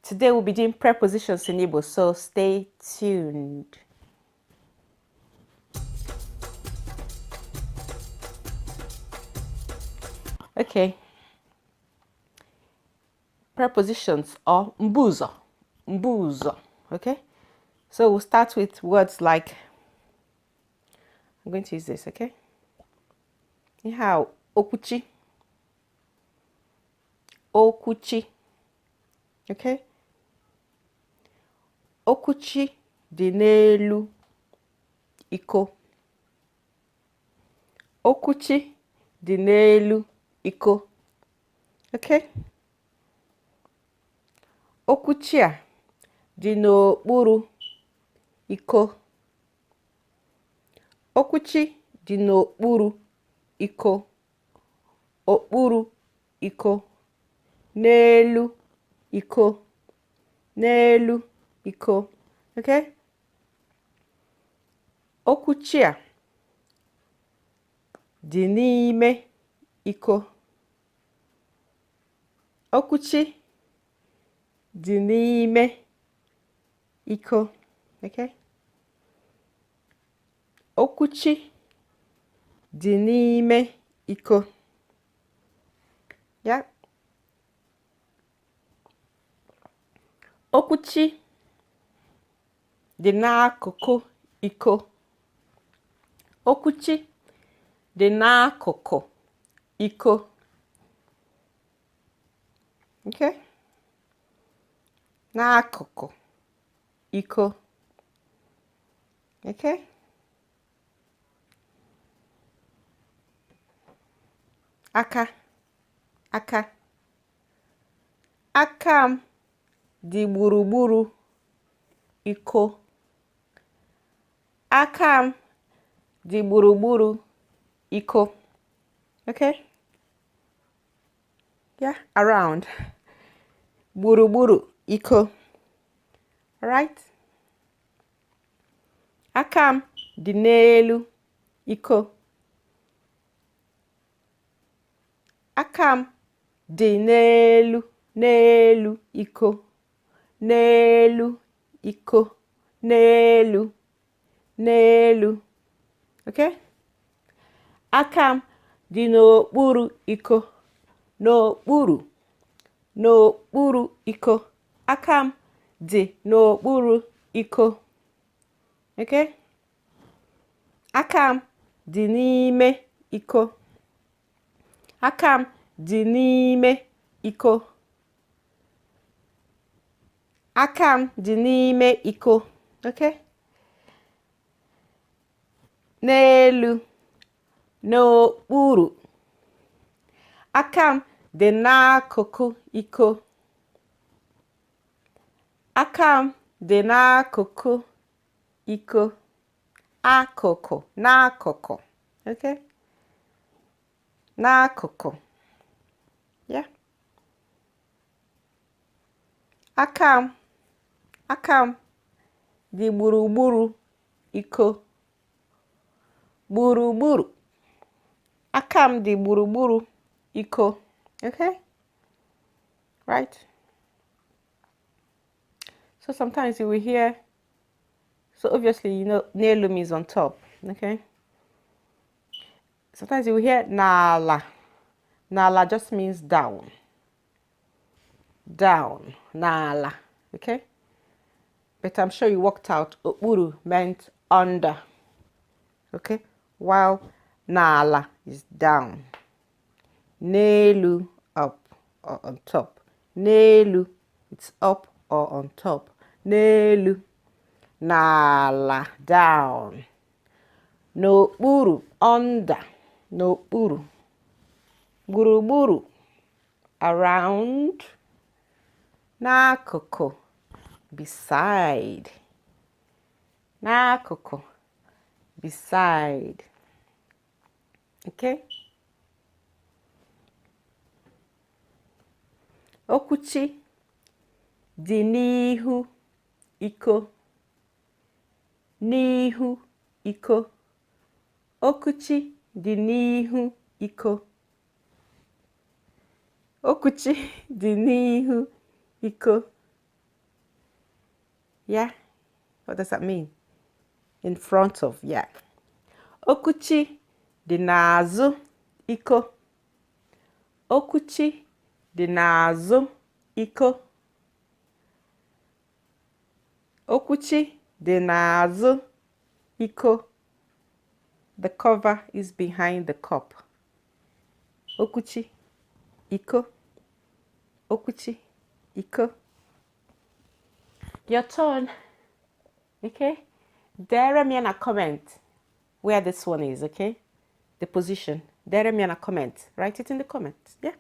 Today we'll be doing prepositions in Igbo, so stay tuned. Okay. Prepositions or mbuzo. Mbuzo. Okay. So we'll start with words like, I'm going to use this, okay? How? Okwuchi. Okwuchi. Okay? Okwuchi dị n'elu iko. Okwuchi dị n'elu iko. Okay? Okwuchi a dị n'okpuru iko. Okwuchi dị n'okpuru iko. Okpuru iko. N'elu iko. N'elu iko. Okay? Okwuchi a dị n'ime iko. Okwuchi dị n'ime iko. Okay? Okwuchi dị n'ime iko. Yeah. Okwuchi dị n'akụkụ iko. Okwuchi dị n'akụkụ iko. Okay? N'akụkụ iko. Okay? Aka. Aka. Aka m dị gburugburu iko. Aka m dị gburugburu iko. Okay? Yeah, around. Gburugburu iko. All right? Aka m dị n'elu iko. Aka m dị n'elu n'elu iko. N'elu iko. N'elu. N'elu. Okay? Aka m dị n'okpuru iko. N'okpuru. N'okpuru iko. Aka m dị n'okpuru iko. Okay? Aka m dị n'ime iko. Aka m dị n'ime iko. Aka m dị n'ime iko. Okay? N'elu. N'okpuru. Aka m dị n'akụkụ iko. Aka m dị n'akụkụ iko. Akụkụ, n'akụkụ. Okay? N'akụkụ. Yeah. Aka m, aka m dị gburugburu iko. Gburugburu. Aka m dị gburugburu iko. Okay? Right? So sometimes you will hear, so obviously, you know, n'elu means on top. Okay? Sometimes you will hear n'ala. N'ala just means down. Down. N'ala. Okay? But I'm sure you worked out okpuru meant under. Okay? While n'ala is down. N'elu, up or on top. N'elu, it's up or on top. N'elu. N'ala, down. N'okpuru, under. N'okpuru. Gburugburu, around. N'akụkụ, beside. N'akụkụ, beside. Okay? Okwuchi dị n'ihu iko. N'ihu iko. Okwuchi dị n'ihu iko. Okwuchi dị n'ihu iko. Yeah? What does that mean? In front of, yeah. Okwuchi dị n'azụ iko. Okwuchi dị n'azụ iko. Okwuchi dị n'azụ iko. The cover is behind the cup. Okwuchi, iko. Okwuchi, iko. Your turn. Okay? Dere m ya na comment where this one is, okay? The position. Dere m ya na comment. Write it in the comment. Yeah?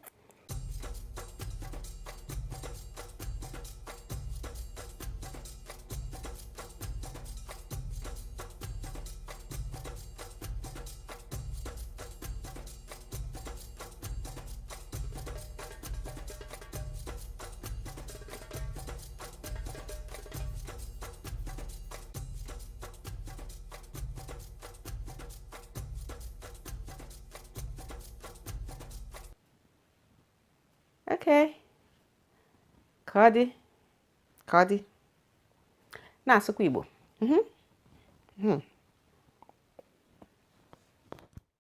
Okay. Ka ọ dị. Ka ọ dị. Na-asụkwa Igbo.